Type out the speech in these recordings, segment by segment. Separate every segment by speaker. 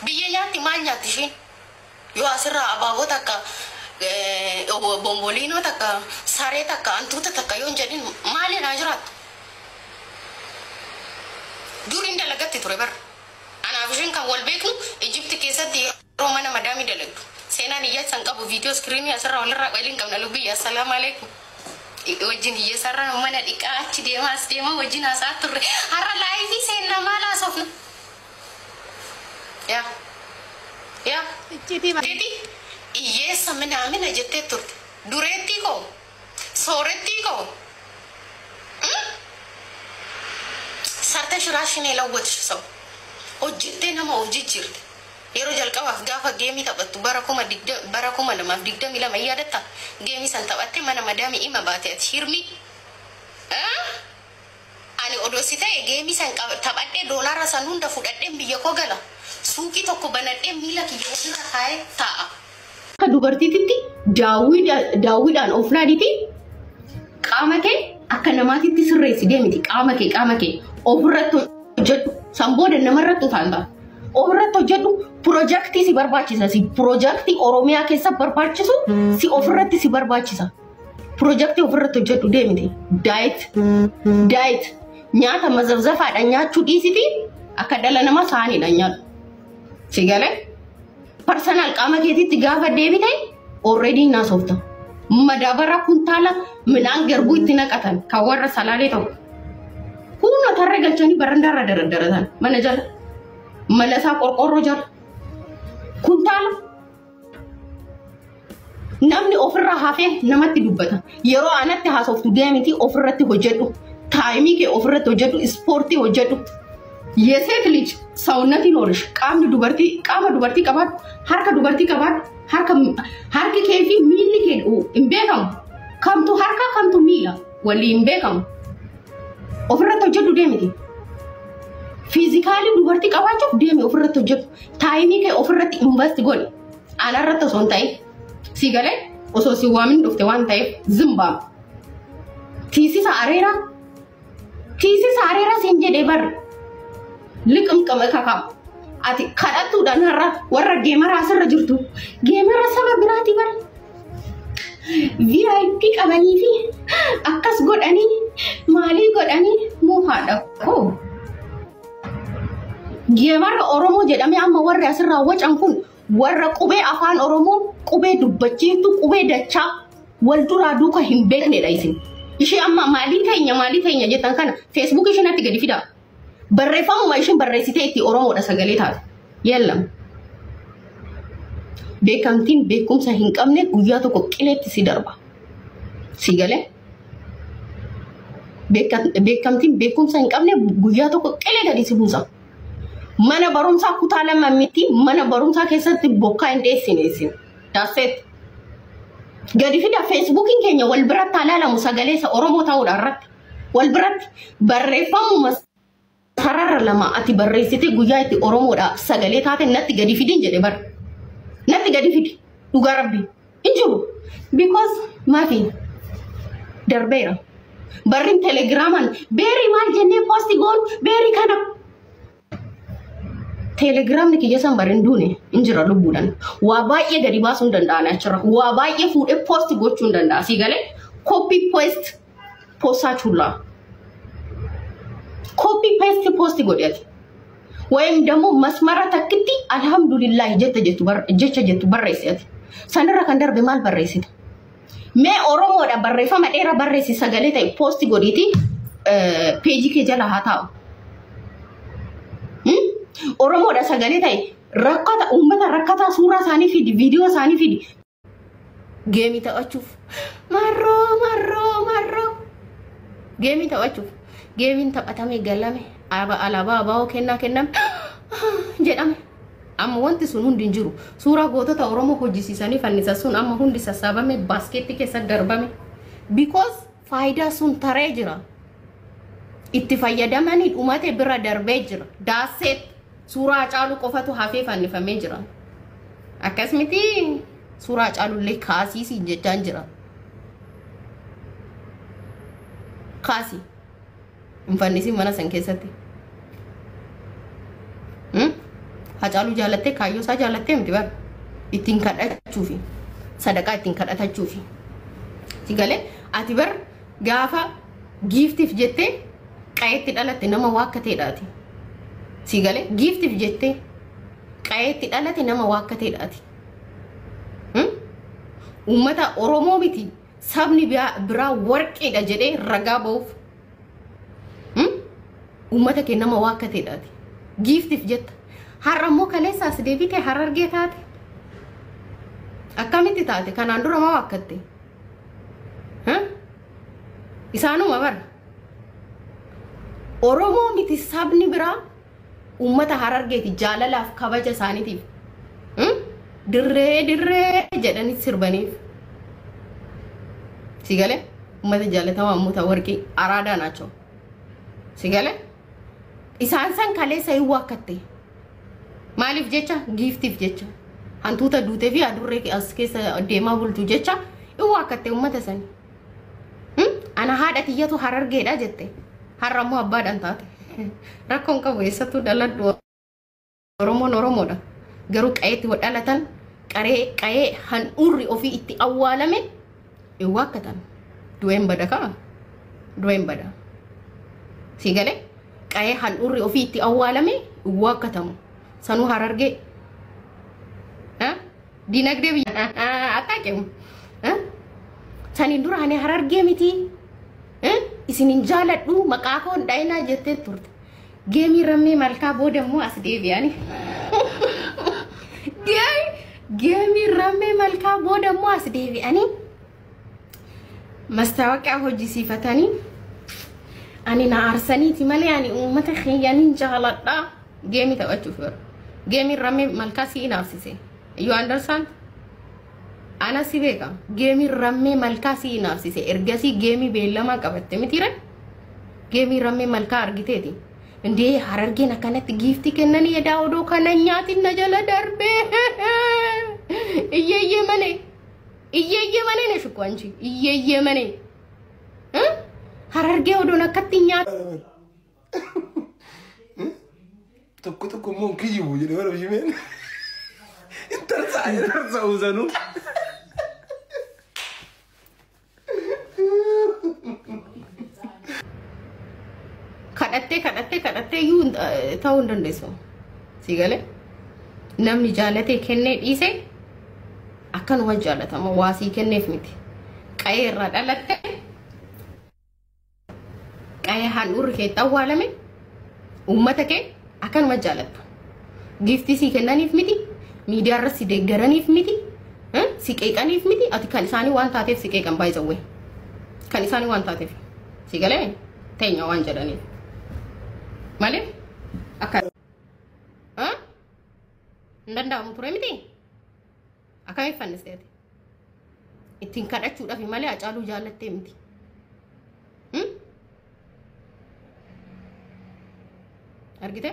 Speaker 1: Biyya nyaatti maal nyaatti isheen? Yoo asirraa abaaboo takka bomboliinoo takka saree takka hantuuta takka yoo hin jedhin maaliin haa jiraattu? Duriin dalagatti ture bara. Anaaf isheen kan wal beeknu Ijipti keessatti yeroo mana madaamii dalagdu. Seenaan hiyyeessa hin qabu viidiyoo iskiriinii asirraa walirraa waliin qabna lubbiyya assalaamu alaikum. Wajjin hiyyeessarra mana dhiqaa achi deemaa as deemaa wajjin haasa'aa turre. Har'a live seenna maal haasofna? Yaa yaa
Speaker 2: Icciitii
Speaker 1: Teeti hiyyeessa minaamina jettee turte. Dureettii koo soorettii koo ሰርተሽ ራስሽን የለወጥሽ ሰው hojjettee nama of jijjiirte. Yeroo jalqabaaf gaafa game taphattu bara 2022 yaadatta game san taphatte mana madaamii ima baate ati hirmi. Ani odoo si ta'e game san taphadhee doolaara san hunda fudhadhee biyya koo gala. Suuqii tokko banadhee miila kiyya ofirra kaa'ee taa'a. Akka dubartiititti daawwiidhaan of laaditi qaama kee akka namaatitti sirreessi deemiti qaama kee ofirratti hojjedhu san booda namarratti utaalta. Ofirratti hojjedhu piroojaktii si barbaachisa si piroojaktii Oromiyaa keessa barbaachisu si ofirratti si barbaachisa. Piroojaktii ofirratti hojjedhu deemiti. Diet diet nyaata mazafzafaadhaan nyaachuu dhiisiti akka dhala namaa saaniidhaan nyaadhu. Si galee? Personal qaama keetitti gaafa deebite already naasofta. Madaabara kuntaala midhaan garbuu itti naqatan kan warra salaalee ta'u. Kunoo tarree galchanii barandaarra dardaratan mana jala. Mana isaa qorqorroo jala. Kuntaala. Namni ofirraa hafee namatti dubbata. Yeroo anatti haasoftu deemiti ofirratti hojjedhu. Time kee ofirratti hojjedhu. Ispoortii hojjedhu. የሴት ልጅ ሰውነት ይኖርሽ qaamni dubartii qaama dubartii qabaadhu harka dubartii qabaadhu harka harki kee fi miilli kee hin beekamu kamtu harka kamtu miila walii hin beekamu ofirratti hojjedhu deemiti. Physically dubartii qabaachuuf deemi ofirratti hojjedhu. Time kee ofirratti invest godhi. Anarratti osoo hin ta'in si galee osoo si waamin dhufte waan ta'eef zimbaam. Tiisisa areeraa tiisisa areeraa siin jedhee barra. Liqimqame kakaa. Ati kadhattuudhaan har'a warra gamer asirra jirtu. Gamer saba biraati bara. VIP qabanii fi akkas godhanii maalii godhanii moo haadha koo. Gamer Oromoo jedhamee amma warri asirraa wacan kun warra qubee afaan Oromoo qubee dubbachiiftu qubee dachaa wal duraa duuka hin beeknedha isin. Ishee amma maalii teenya jettan kana Facebook ishee natti gadi fidaa. Barreeffamuma isheen barreessitee itti Oromoodha sagalee taate. Yellam. Beekamtiin beekumsa hin qabne guyyaa tokko qileetti si darba. Si galee? Beekamtiin beekumsa hin qabne guyyaa tokko qilee gadi si buusa. Mana barumsaa kutaa lama miti mana barumsaa keessatti bokkaa hin dheessine isin. That's. Gadi fida Facebookiin keenya wal biratti alaalamu sagalee isa Oromoo ta'uudha irratti. Wal biratti barreeffamuma sarara lama ati barreessite guyyaa itti Oromoodha sagalee taate natti gadi fidin jedhe bara. Natti gadi fidi dhugaa rabbi hin jiru. Because maafi darbeera. Barrin Telegramaan beerii maal jennee post goon beerii kana. Telegramni kiyya san barrin duune hin jira lubbuudhaan. Waa baay'ee gadi baasuu hin danda'an achirra. Waa baay'ee fuudhee post gochuu hin danda'a. Sii galee copy paste poosaachuulaa. Copy paste post godhati. ወይም ደግሞ መስመራ takkitti alhamdulillah jetta jettu jecha jettu barreessi ati. Sanirra kan darbe maal barreessita? Mee Oromoodha barreeffama dheeraa barreessi sagalee ta'e post godhiiti peejii kee jala haa taa'u. Oromoodha sagalee ta'e rakkata uummata rakkataa suuraa isaanii fidi viidiyoo isaanii fidi. Game taphachuuf marroo marroo marroo game taphachuuf gameiin taphatamee galame alaabaa abaa'oo kennaa kenname jedhame. Amma wanti sun hundi hin jiru. Suuraa gootota Oromoo hojjisiisanii fannisan sun amma hundi sassaabame baaskeetti keessa darbame. Because faayidaa sun taree jira. Itti fayyadamanii dhumate bira darbee jira. Daaseet suuraa Haacaaluu qofatu hafee fannifamee jira. Akkasumatti suuraa Haacaalullee kaasiisiin jechaan jira. Kaasi. Hin fannisiin mana san keessatti. Hacaaluu jaalattee kaayyoo isaa jaalattee miti bara. Ittiin kadhachuufi. Sadaqaa ittiin kadhatachuufi. Si galee ati bar gaafa giiftiif jettee qayeetti dhalatte nama waakkateedhaati. Si galee giiftiif jettee qayeetti dhalate nama waakkateedhaati. Uummata Oromoo miti sabni biraa warqeedha jedhee ragaa ba'uuf. Uummata kee nama waakkateedhaati. Giiftiif jetta. Har'a immoo kaleessa as deebitee Harargee taate. Akkamitti taate? Kanaan dura maa waakkatte? Isaanuma bara. Oromoo miti sabni biraa uummata Harargeeti jaalalaaf kabaja isaaniitiif. Dirree dirree jedhanii sirbaniif. Si galee uummata jaalatamaa uummata warqii araadaa naachoo. Si galee isaan san kaleessa hin waakkatte. Maaliif jecha? Giiftiif jecha. Hantuuta duutee fi adurree as keessa deemaa bultu jecha hin waakkatte uummata sani. Ana haadha tiyyatu Harargeedha jette. Har'a immoo abbaadhaan taate. Rakkoon qabu eessattuu dhaladhu Oromoon Oromoodha. Garuu qayeetti dhalatan qaree handhuurri ofii itti awwaalame hin waakkatan. Du'een bada kaa? Du'een bada. Si galee qayee handhuurri ofii itti awwaalame hin waakkatamu. Sanuu Harargee. Dinagdee biyya attaaqemu. Saniin dura ani Harargee miti. Isin hin jaaladhu maqaa koo hin dhayinaa jettee turte. Geemii rammee malkaa booda immoo as deebi'ani. Geemii rammee malkaa booda immoo as deebi'anii mastaawaqaa hojjisiifatanii ani na aarsaniiti malee ani uummata kiyyaniin jaaladha. Geemii taphachuuf yeroo. Geemiin rammee malkaa si inaafsise. You understand? Ana si beeka. Geemii rammee malkaa si inaafsise. Ergasii geemii beellamaa qabatte mitiire? Geemii rammee malkaa argiteeti. Indee Harargeen akkanatti giiftii kennanii edaa odoo kana nyaatin na jala darbee. Iyyeeyyee malee. Iyyeeyyee malee na shukku anchi. Iyyeeyyee malee. Harargee odoon akkatti nyaata.
Speaker 2: Tokko tokko immoo kiyyibu jedhee bara bishimeen. Intarsaa
Speaker 3: Tarsa'uu sanuu.
Speaker 1: Kadhattee kadhattee kadhattee iyyuu ta'uu hin dandeessu. Si galee namni jaalatee kennee dhiise akkanuma jaalatama waasii kenneef miti. Qayee irraa dhalatte qayee handhuurri kee itti awwaalame uummata kee akkanuma jaalatta. Giiftii sii kennaniif miti, miidiyaa irra si deeggaraniif miti, si qeeqaniif miti, ati kan isaanii waan taateef si qeeqan baay'isawwee. Kan isaanii waan taateef. Si galee teenya waan jedhaniif. Malee akka hin danda'amu ture miti. Akkamiif fannisteeti? Ittiin kadhachuudhaaf malee Hacaaluu jaallattee miti. Argite?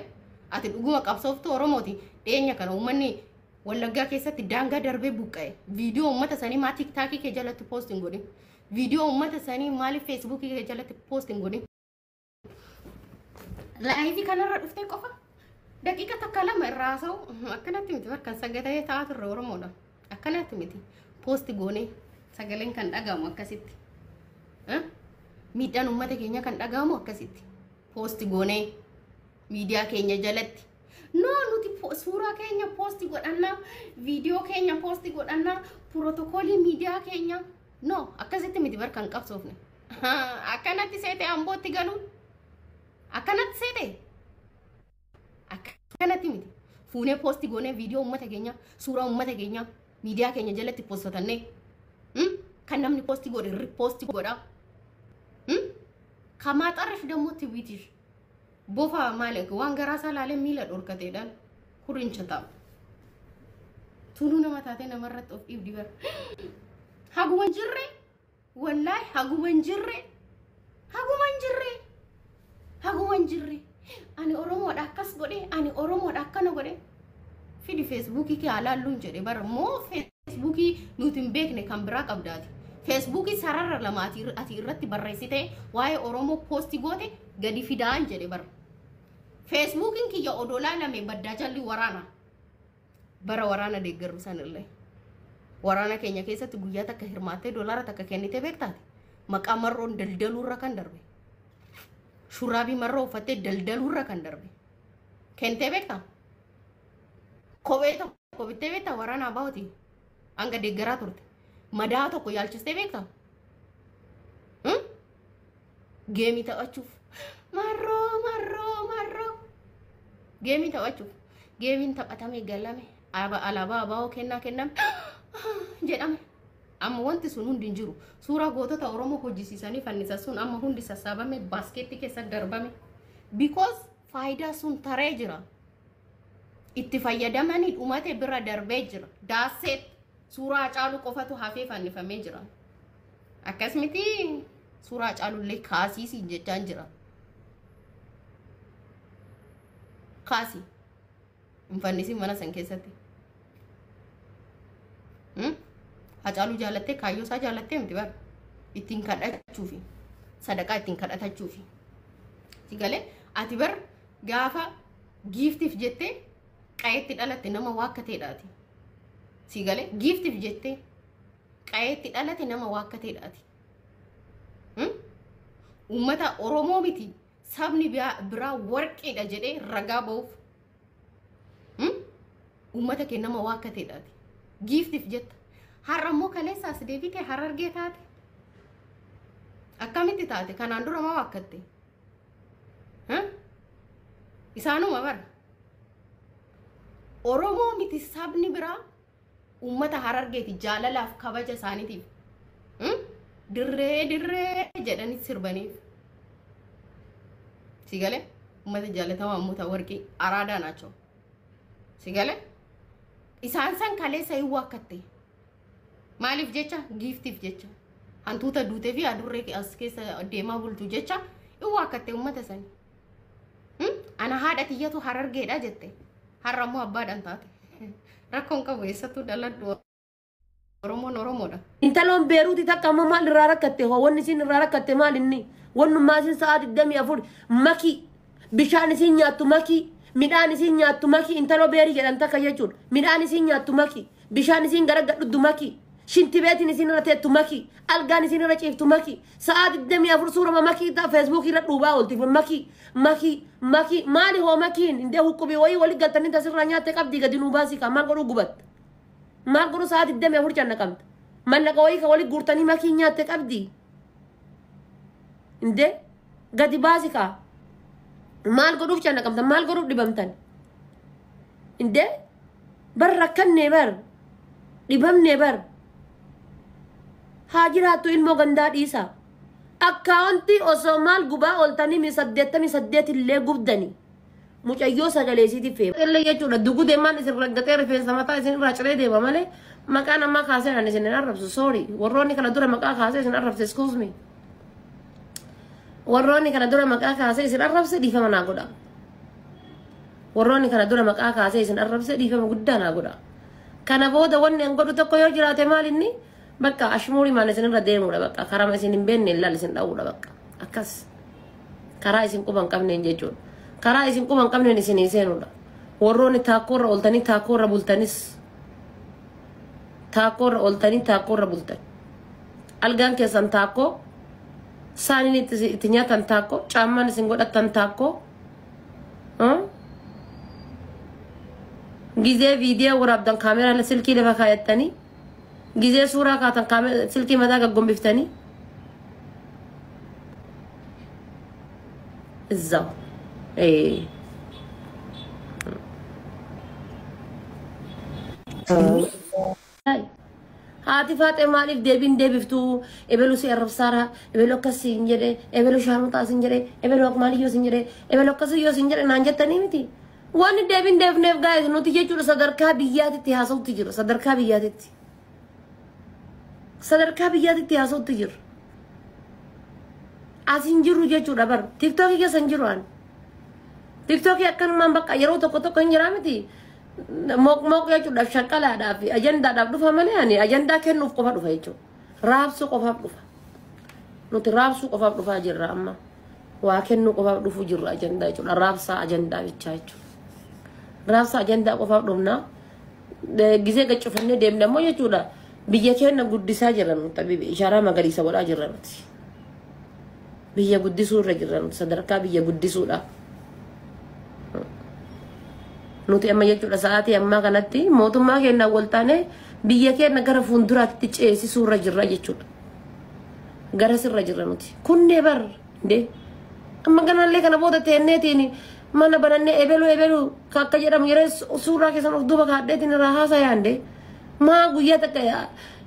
Speaker 1: Ati dhuguma qabsooftuu Oromooti. Dhiyeenya kana uummanni Wallaggaa keessatti daangaa darbee buqqa'e. Viidiyoo uummata sanii maa tiktaakii kee jalatti poost hin godhin? Viidiyoo uummata sanii maaliif feesbuukii kee jalatti poost hin godhin? Laayivii kanarra dhuftee qofa daqiiqa takka lama irraa haasa'u akkanatti miti bakka sagalee ta'aa turre Oromoodha. Akkanatti miti. Poosti goonee sagaleen kan dhagahamu akkasitti. Miidhaan uummata keenya kan dhagahamu akkasitti. Poosti goonee miidiyaa keenya jalatti. No nuti suuraa keenya poosti godhannaa, viidiyoo keenya poosti godhannaa, pirootokoolii miidiyaa keenya. No akkasitti miti barka hin qabsoofne. Akkanatti seete Ambootti galuun. Akkanatti seete. Akkanatti miti. Fuunee poosti goonee viidiyoo uummata keenya, suuraa uummata keenya miidiyaa keenya jalatti poostatannee. Kan namni poosti godhe riipoosti godha. Kamaaxarrish dammoo tiwiitish. Bofa maali waan garaasaa laalee miila dhorkateedhaan kurincha ta'a. Tuluu nama taatee namarratti of dhiibdi bara. Haguma hin jirre wallaahi haguma hin jirre haguma hin jirre haguma hin jirre ani Oromoodha akkas godhe ani Oromoodha akkana godhe fidi feesbuukii kee alaalluun jedhe bara moo feesbuukii nuti hin beekne kan biraa qabdaati. Feesbuukii sarara lama ati irratti barreessite waa'ee Oromoo poosti goote gadi fidaan jedhe bara. Feesbuukiin kiyya odoo laalame baddaa jalli waraana. Bara waraana deeggarru sanillee. Waraana keenya keessatti guyyaa takka hirmaattee doolaara takka kennitee beektaati. Maqaa marroon daldaluurra kan darbe. Shurraabii marroo uffattee daldaluurra kan darbe. Kennitee beektaa? Kophee tokko bittee beektaa waraana abaa'ooti? Hanga deeggaraa turte. Madaa tokko yaalchistee beektaa? Geemii taphachuuf. Marroo marroo marroo. Geemii taphachuuf. Geemiin taphatamee galame. Alaabaa abaa'oo kennaa kenname jedhame. Amma wanti sun hundi hin jiru. Suuraa gootota Oromoo hojjisiisanii fannisan sun amma hundi sassaabame baaskeetti keessa darbame. Because faayidaa sun taree jira. Itti fayyadamanii dhumate bira darbee jira. Daaseet suuraa Haacaaluu qofatu hafee fannifamee jira. Akkasumatti suuraa Haacaalullee kaasiisiin jechaan jira. Kaasii. Hin fannisiin mana san keessatti. Haacaaluu jaalattee kaayyoo isaa jaalattee miti bara. Ittiin kadhachuufi. Sadaqaa ittiin kadhatachuufi. Si galee ati bar gaafa giiftiif jettee qayeetti dhalatte nama waakkateedhaati. Si galee giiftiif jettee qayeetti dhalate nama waakkateedhaati. Uummata Oromoo miti sabni biraa warqeedha jedhee ragaa ba'uuf. Uummata kee nama waakkateedhaati. Giiftiif jetta. Har'a immoo kaleessa as deebitee harargee taate. Akkamitti taate? Kanaan dura maa waakkatte? Isaanuma bara. Oromoo miti sabni biraa uummata harargeeti jaalalaaf kabaja isaaniitiif. Dirree dirree jedhanii sirbaniif. Si galee uummata jaalatamaa uummata warqii araadaa naachoo. Si galee isaan san kaleessa hin waakkatte. Maaliif jecha? Giiftiif jecha. Hantuuta duutee fi adurree as keessa deemaa bultu jecha hin waakkatte uummata sani. Ana haadha tiyyatu harargeedha jette. Har'a immoo abbaadhaan taate. Rakkoon qabu eessattuu dhaladhu Oromoon Oromoodha.
Speaker 3: Intaloon Beeruuti takka amma maal irraa rakkatte hoo wanni isin irraa rakkatte maal inni wannummaa isin sa'aa 24 makii bishaan isin nyaattu makii midhaan isin nyaattu makii intaloo beerii jedhan takka jechuudha midhaan isin nyaattu makii bishaan isin garagadhuddu makii shintibeetiin isin irra teettu makii algaan isin irra ciiftu makii sa'aa 24 suurama makii ta'a feesbuukii irra dhuubaa oolti makii makii makii maali hoo makiin indee hukkubii wayii walii galtanii tasirraa nyaatte qabdii gadi nuu baasii kaa maal godhuu gubatta maal godhuu sa'aa 24 canna qabda mallaqa wayii ka walii guurtanii makii nyaatte qabdii indee gadi baasii kaa maal godhuuf canna qabda maal godhuuf dhibamtan indee bar rakkannee bar dhibamnee bar haa jiraattu ilmoo gandaa dhiisa akkaawuntii osoo maal gubaa ooltanii mi 88 illee gubdanii mucayyoo sagalee isiitiif fe'e. Illee jechuudha dugudee maal isin raggatee rifeensa mataa isin irraa ciree deema malee maqaa namaa kaasee kan isin hin arrabsu sorry warroonni kana dura maqaa kaasee isin arrabse excuse me warroonni kana dura maqaa kaasee isin arrabse dhiifama naa godha warroonni kana dura maqaa kaasee isin arrabse dhiifama guddaa naa godha kana booda wanni an godhu tokko yoo jiraate maal inni bakka ashmuuri maal isin irra deemuudha bakka karaa isin hin beekne ilaal isin dha'uudha bakka akkas karaa isin quba hin qabneen jechuudha karaa isin quba hin qabneen isin hin seenuudha warroonni taakkoorra ooltanii taakkoorra bultanis taakkoorra ooltanii taakkoorra bultan algaan keessan taakkoo saaniin itti nyaatan taakkoo caammaan isin godhattan taakkoo gizee viidiyoo waraabdan kaameraa silkii lafa kaayattanii gizee suuraa kaatan silkii mataa gaggonbiftanii እዛው haati faaxee maaliif deebiin deebiftuu ebelu si arrabsaara ebelu akkas siin jedhe ebelu shaarmuxaa siin jedhe ebelu maaliyyoo siin jedhe ebelu akkasiyyoo siin jedhe naan jettanii miti wanni deebiin deebifneef gaa'es nuti jechuudha sadarkaa biyyaatitti haasawutti jiru sadarkaa biyyaatitti sadarkaa biyyaatitti haasawutti jiru as hin jiru jechuudha bar tiktookii keessa hin jiru ani tiktookii akkanumaan bakka yeroo tokko tokko hin jiraa miti moq moq jechuudhaaf shaqqalaadhaaf ajandaadhaaf dhufa malee ani ajandaa kennuuf qofa dhufa jechuudha raabsuu qofaaf dhufa nuti raabsuu qofaaf dhufaa jirra amma waa kennuu qofaaf dhufuu jirra ajandaa jechuudha raabsaa ajandaa bichaa jechuudha raabsaa ajandaa qofaaf dhufnaa Gisee gaccufannee deemne ammoo jechuudha. Biyya keenya guddisaa jirra nuti tabibi ishaaraa magariisa godhaa jirra nuti. Biyya guddisuu irra jirra nuti sadarkaa biyya guddisuudha. Nuti amma jechuudha sa'aatii ammaa kanatti mootummaa keenyaan wal taanee biyya keenya gara fuulduraatti ceesisuu irra jirra jechuudha. Gara sirra jirra nuti. Kunnee bar ndee amma kanallee kana booda teenneetiin mana banannee ebelu ebelu akka jedhamu yeroo suuraa keessan of duuba kaadheetiin irraa haasayaan dee maa guyyaa takka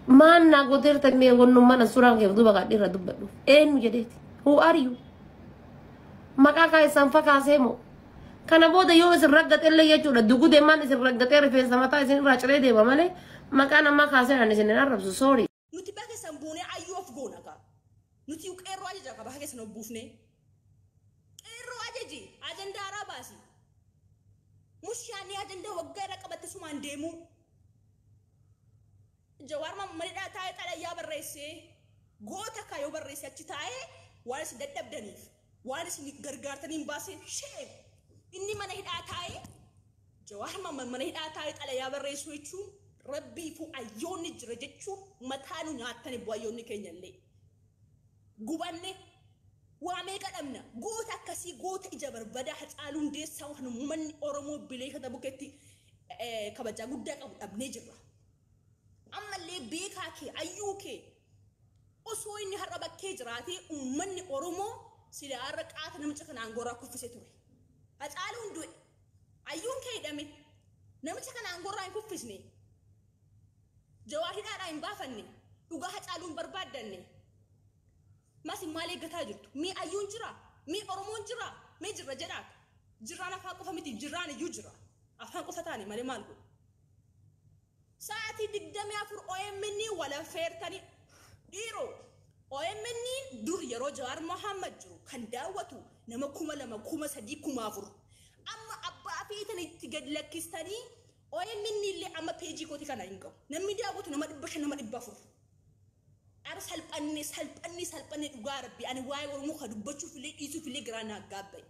Speaker 3: maan naa gooteerta mee wannummaan suuraa kee of duuba kaadhee irraa dubbadhu eenyu jedheeti who are you maqaa keessan fakaasee moo kana booda yoo isin raggaxellee jechuudha dugudee maan isin raggaxee rifeensa mataa isin irraa ciree deema malee maqaa namaa kaasee ani isin hin arrabsu sorry.
Speaker 4: Nuti bakka keessan buunee ayyuu of goona kaa. Nuti qeerroo ajaja qaba bakka keessan of buufnee. Qeerroo ajaji ajandaa haaraa baasi. Mushaanii ajandaa waggaa irra qabatte sumaan deemuu. Jawaar manidhaa taa'ee xalayyaa barreessee goota kaa yoo barreesse achi taa'ee waan isin dadhabdaniif waan isin gargaartanii hin baasee shee inni mana hidhaa taa'ee Jawaar mana hidhaa taa'ee xalayyaa barreessuu jechuun rabbiifuu ayyoonni jira jechuun mataa nu nyaattani bu'aa ayyoonni keenya illee. Gubanne waa meeqa dhabna goota akkasii goota ija barbadaa Hacaaluu Hundeessaa kan uummanni Oromoo bileeshota bukeetti kabajaa guddaa qabu dhabnee jirra. Ammallee beekaa kee ayyuu kee osoo inni har'a bakkee jiraatee uummanni Oromoo silaa har'a qaata namicha kana aangoo kuffisee ture. Hacaaluun du'e ayyuun kee hidhame namicha kana aangoo hin kuffisne. Jawaar hidhaadhaa hin baafanne dhugaa Hacaaluun barbaaddanne. Mas maal eeggataa jirtu? Mii ayyuun jira? Mii Oromoon jira? Mii jirra jedhaa? Jirraan afaan qofa miti jirraan iyyuu jira. Afaan qofa taane malee maal godhu? Sa'aatii 24 OMN walaffeertanii dhiiroo OMN dur yeroo Jawaar Mohaammed jiru kan daawwatu nama 2000 3000 4000 amma abbaa feetan itti gad lakkistanii OMN illee amma peejii kooti kana hin qabu. Namni daawwatu nama 500 nama 400. Ara salphanne salphanne salphanne dhugaa rabbi ani waa'ee Oromoo ka dubbachuuf illee dhiisuuf illee garaa naa gaabbaye.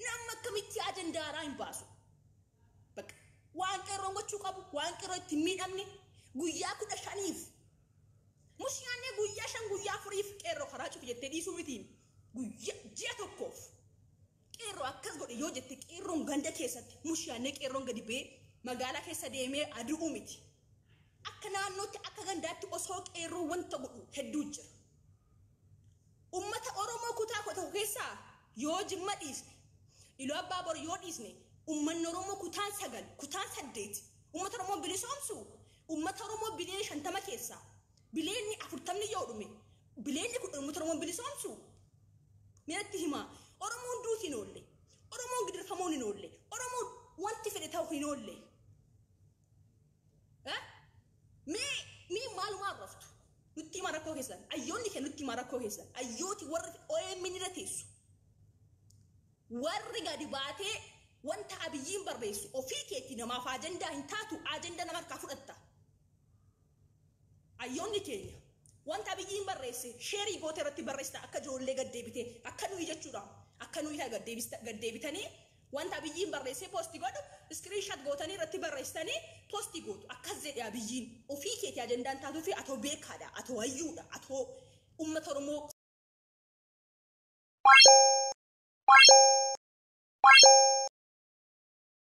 Speaker 4: Namni akkamitti ajandaa haaraa hin baasu. Bakka waan qeerroon gochuu qabu waan qeerroo itti miidhamne guyyaa 15f mushaanee guyyaa 5 guyyaa 4f qeerroo karaa cufu jettee dhiisuu mitiin guyyaa ji'a tokkoof qeerroo akkas godhe yoo jette qeerroon ganda keessatti mushaanee qeerroon gadi ba'ee magaalaa keessa deemee adu'uu miti. Akka naannootti akka gandaatti osoo qeerroo wanta godhu hedduu jira. Uummata Oromoo kutaa tokko keessaa yoo Jimma dhiisne, Iluu Abbaa Boor yoo dhiisne, uummanni Oromoo kutaan 9, kutaan 8, uummata Oromoo bilisoomsu, uummata Oromoo biliyoona 50 keessaa bileenni 40 yoo dhume, bileenni 10 uummata Oromoo bilisoomsu. Miratti himaa, Oromoon duuti hin oolle, Oromoon gidirfamuun hin oolle, Oromoon wanti fedhe ta'u hin oolle. Mee maalumaan raftu? Nutti himaa rakkoo keessan. Ayyoonni kee nutti himaa rakkoo keessan. Ayyooti warri OMN irra teessu. Warri gadi baatee wanta Abiyyiin barreessu ofii keetti namaaf ajandaa hin taatu ajandaa nama harkaa fudhatta. Ayyoonni keenya wanta Abiyyiin barreesse sheerii gootee irratti barreessita akka ijoollee gad deebitee akka nuyi jechuudha. Akka nuyi gad deebitanii wanta Abiyyiin barreessee poostii godhu iskiriinshaat gootanii irratti barreessitanii poostii gootu. Akkas jedhe Abiyyiin ofii keetii ajandaan taatuu fi atoo beekaadha, atoo hayyuudha, atoo uummata Oromoo